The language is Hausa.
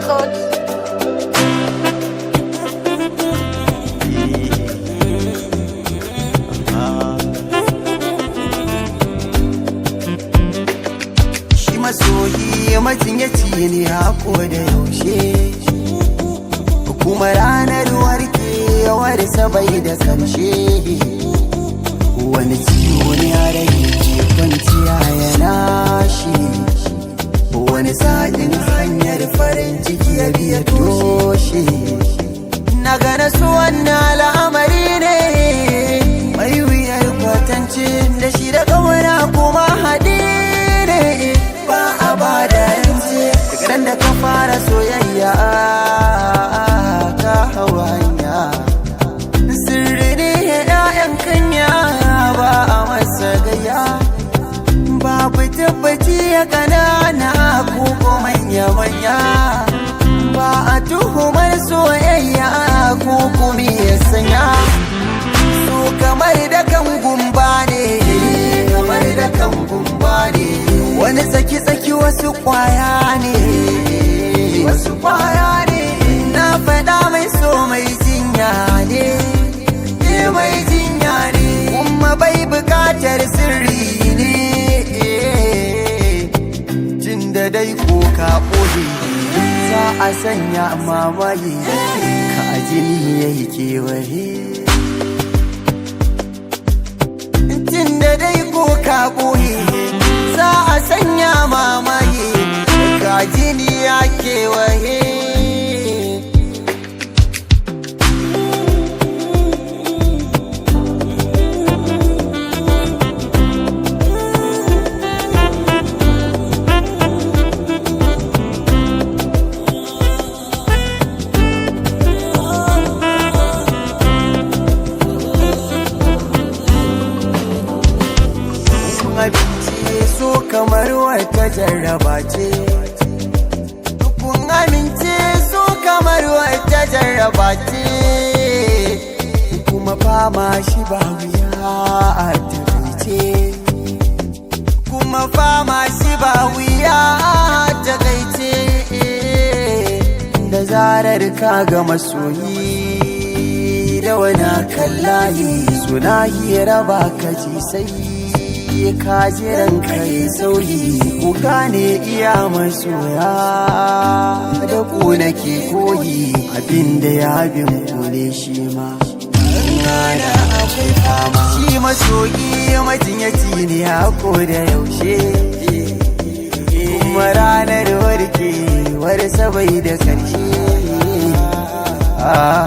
Records. Shi masoyi majinyaci ne hako da yaushe, kuma ranar warkewar bai da karshe. Wani ciwo ne a rai ke kwanciya yana shi, wani sa'in hanyar farin ciki ya biya toshe. Na gane su wannan al'amari ne mai wuyar kwatance da shi da ƙauna, kuma haɗi ne ba a ba da rance. Daga ran da ka fara soyayya, ka hau hanya. Sirri ne ‘ya'yan kanya, ba a masa gaya. Babu tabbaci ya kanana ko manya-manya, ba a tuhumar soyayya ko kuma ya sanya. So kamar da kan gumba ne, kamar da kan gumba ne. Wani tsaki-tsaki, wasu kwaya ne, wasu kwaya ne. Na faɗa mai so mai jinya ne, eh, mai jinya ne, kuma bai bukatar sirri ne. Jin da dai ko ka ɓoye, za a sanya mamaye ka, jini ya yi kewaye. Tun da dai ko ka ɓoye, za a sanya mamaye ka, jini ya kewaye. Abinci so kamar wata jarraba ce. Kun amince so kamar wata jarraba ce, kuma fama shi ba wuya a takaice, kuma fama shi ba wuya a takaice. Da zarar ka ga masoyi da wani kallayi, suna hira ba ka ji, sai ka jiran kai sauyi. Ku gane iya masoya, da ku nake koyi, abinda ya bin ku ne shi ma. Ana akwai fama. Shi masoyi majinyaci ne hako da yaushe, kuma ranar warkewar sabai da karshe. Ah.